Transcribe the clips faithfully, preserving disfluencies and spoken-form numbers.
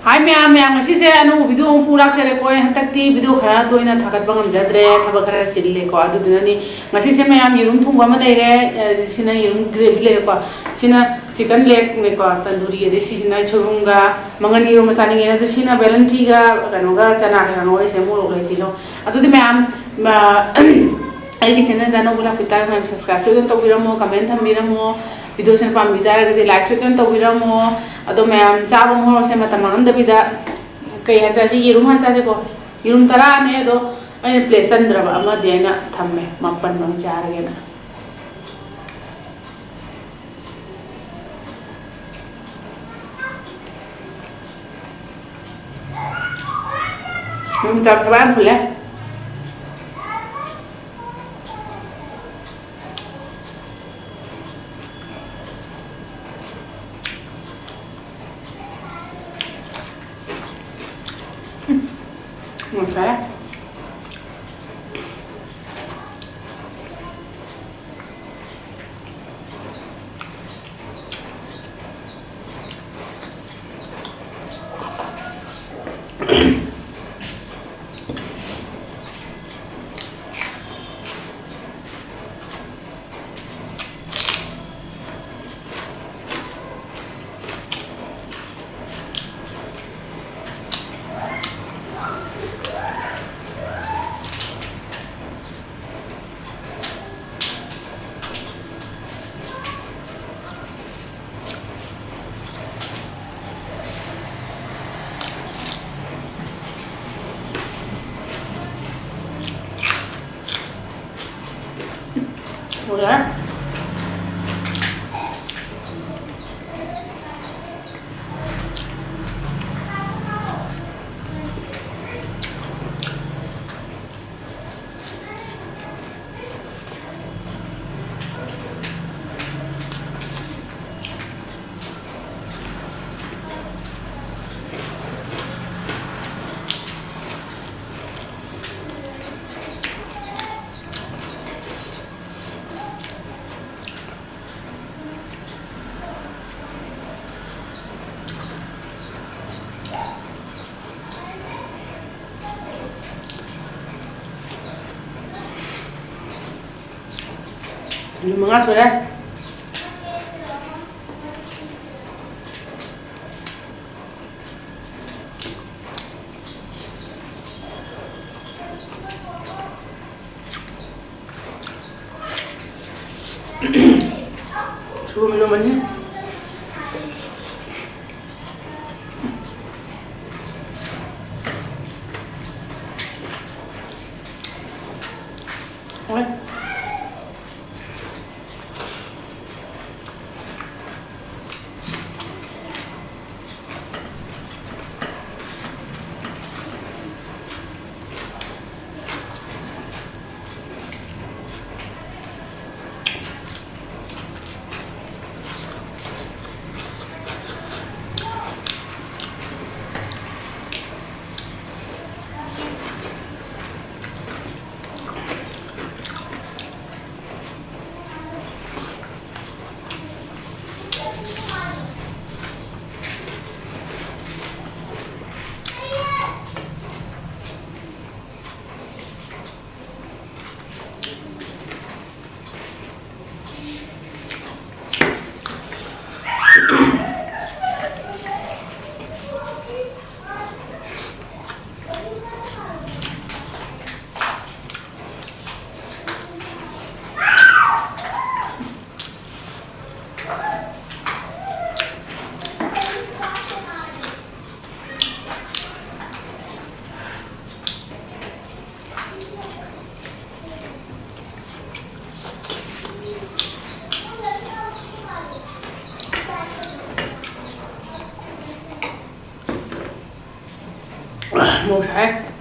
ꯍꯥꯏ ꯃꯌꯥꯝ, ꯃꯌꯥꯝ, ꯉꯁꯤꯁꯦ ꯑꯅꯧꯕ video ꯑꯃꯨꯛ ꯄꯨ ꯂꯥꯛꯆꯔꯦꯀꯣ꯫ ꯍꯟꯗꯛꯇꯤ video ꯈꯔ ꯇꯣꯏꯅ ꯊꯥꯒꯠꯄ ꯉꯝꯖꯗ꯭ꯔꯦ, ꯊꯕꯛ ꯈꯔ ꯆꯤꯜꯂꯦꯀꯣ꯫ ꯑꯗꯨꯗꯨꯅꯅꯤ꯫ ꯉꯁꯤꯁꯦ ꯃꯌꯥꯝ, ꯌꯦꯔꯨꯝ ꯊꯣꯡꯕ ꯑꯃ ꯂꯩꯔꯦ, ꯑ, ꯁꯤꯅ ꯌꯦꯔꯨꯝ gravy ꯂꯩꯔꯦꯀꯣ꯫ ꯁꯤꯅ chicken legꯅꯦꯀꯣ, ꯇꯟꯗꯨꯔꯤ꯫ ꯑꯗꯩ ꯁꯤꯁꯤꯅ ꯁꯣꯏꯕꯨꯝꯒ ꯃꯪꯒꯟ ꯏꯔꯣꯝꯕ ꯆꯥꯅꯤꯡꯉꯦ꯫ ꯑꯗꯨ ꯁꯤꯅ ꯕꯦꯂꯟꯗ꯭ꯔꯤꯒ ꯀꯩꯅꯣꯒ ꯆꯅꯥꯒ ꯀꯥꯡꯉꯧ ꯍꯥꯏꯁꯦ, ꯃꯣꯔꯣꯛ ꯂꯩ, ꯇꯤꯜꯍꯧ꯫ ꯑꯗꯨꯗꯤ ꯃꯌꯥꯝ, ꯑ, ꯑꯩꯒꯤ channelꯗ ꯑꯅꯧꯕ ꯂꯥꯛꯄꯤ ꯇꯥꯔꯒꯗꯤ ꯃꯌꯥꯝ subscribe ꯁꯣꯏꯗꯅ ꯇꯧꯕꯤꯔꯝꯃꯣ, comment ꯊꯝꯕꯤꯔꯝꯃꯣ, videoꯁꯤꯅ ꯄꯥꯝꯕꯤ ꯇꯥꯔꯒꯗꯤ like ꯁꯣꯏꯗꯅ ꯇꯧꯕꯤꯔꯝꯃꯣ꯫ ꯑꯗꯣ ꯃꯌꯥꯝ, ꯆꯥꯕ ꯃꯍꯥꯎꯁꯦ ꯃꯇꯝ ꯃꯥꯡꯍꯟꯗꯕꯤꯗ, ꯀꯩ ꯍꯥꯟ ꯆꯥꯁꯤ? ꯌꯦꯔꯨꯝ ꯍꯥꯟ ꯆꯥꯁꯤꯀꯣ꯫ ꯌꯦꯔꯨꯝ ꯇꯔꯥꯅꯦ, ꯑꯗꯣ ꯑꯩꯅ plate ꯆꯟꯗ꯭ꯔꯕ ꯑꯃꯗꯤ ꯑꯩꯅ ꯊꯝꯃꯦ, ꯃꯥꯄꯟ ꯑꯃ ꯆꯥꯔꯒꯦꯅ꯫ ꯌꯦꯔꯨꯝ ꯆꯥꯕ ꯊꯕꯛ ꯌꯥꯝ ꯐꯨꯜꯂꯦ꯫ ꯎꯝ, ꯐꯔꯦ꯫ ꯎꯔꯦ꯫ ꯃꯤꯅꯤꯠ ꯃꯉꯥ ꯁꯨꯔꯦ꯫ ꯁꯣꯏꯕꯨꯝ ꯏꯔꯣꯝꯕꯅꯤ꯫ ꯍꯣꯏ꯫ ꯃꯣꯔꯣꯛ ꯁꯥꯏ꯫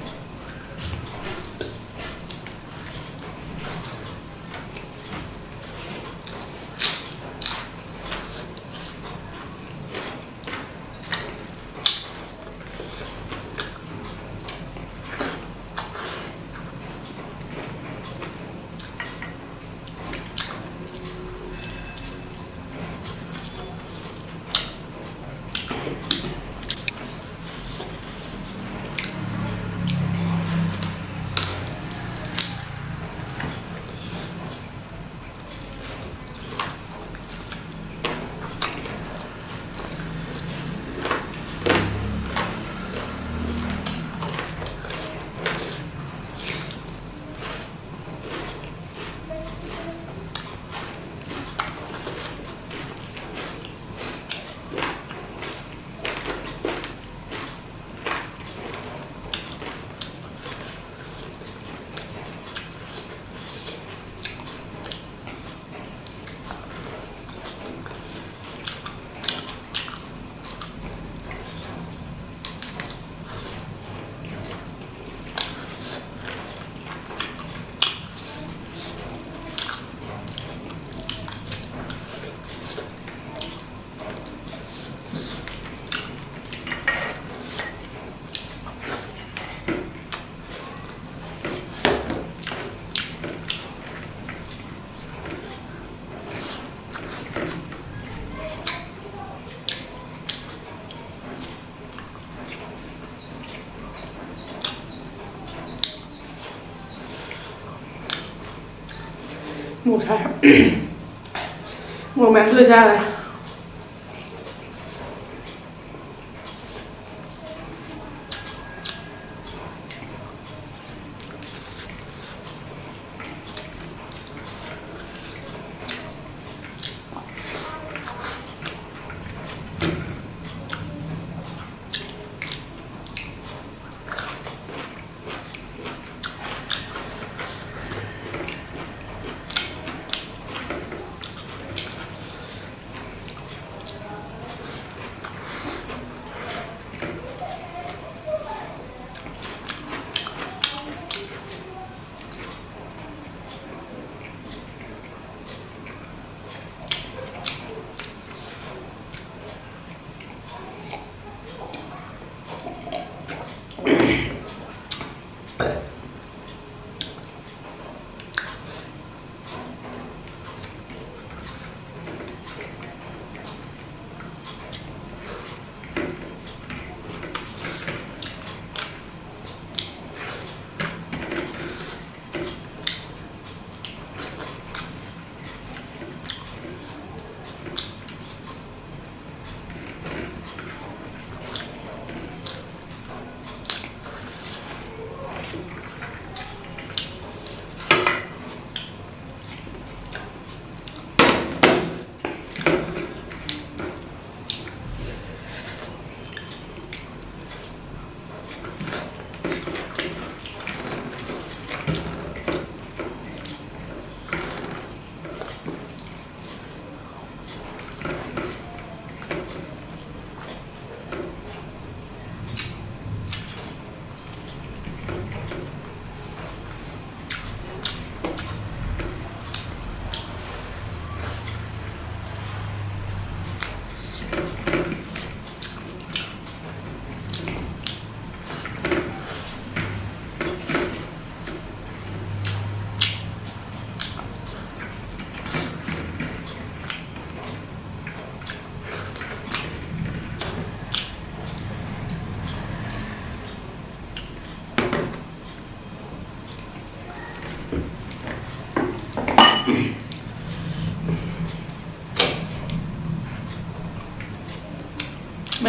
ꯃꯣꯔꯣꯛ ꯁꯥꯏ꯫ ꯃꯣꯔꯣꯛ ꯃꯌꯥꯝꯗꯨ ꯂꯣꯏ ꯆꯥꯈ꯭ꯔꯦ꯫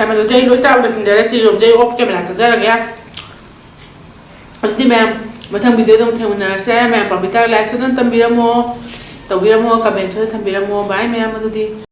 ꯃꯌꯥꯝ ꯑꯗꯨꯗꯤ ꯑꯩ ꯂꯣꯏ ꯆꯥꯕ ꯂꯣꯏꯁꯤꯟꯖꯔꯦ꯫ ꯁꯤ ꯔꯣꯝꯗꯤ ꯑꯩ off camera ꯆꯥꯖꯔꯒꯦ꯫ ꯑꯗꯨꯗꯤ ꯃꯌꯥꯝ, ꯃꯊꯪ video ꯗ ꯑꯃꯨꯛ ꯊꯦꯡꯅꯔꯁꯦ꯫ ꯃꯌꯥꯝ ꯄꯥꯝꯕꯤ ꯇꯥꯔꯒ like ꯁꯨ ꯑꯗꯨꯝ ꯇꯝꯕꯤꯔꯝꯃꯣ, ꯇꯧꯕꯤꯔꯝꯃꯣ, comment ꯁꯨ ꯊꯝꯕꯤꯔꯝꯃꯣ꯫ Bye ꯃꯌꯥꯝ ꯑꯗꯨꯗꯤ꯫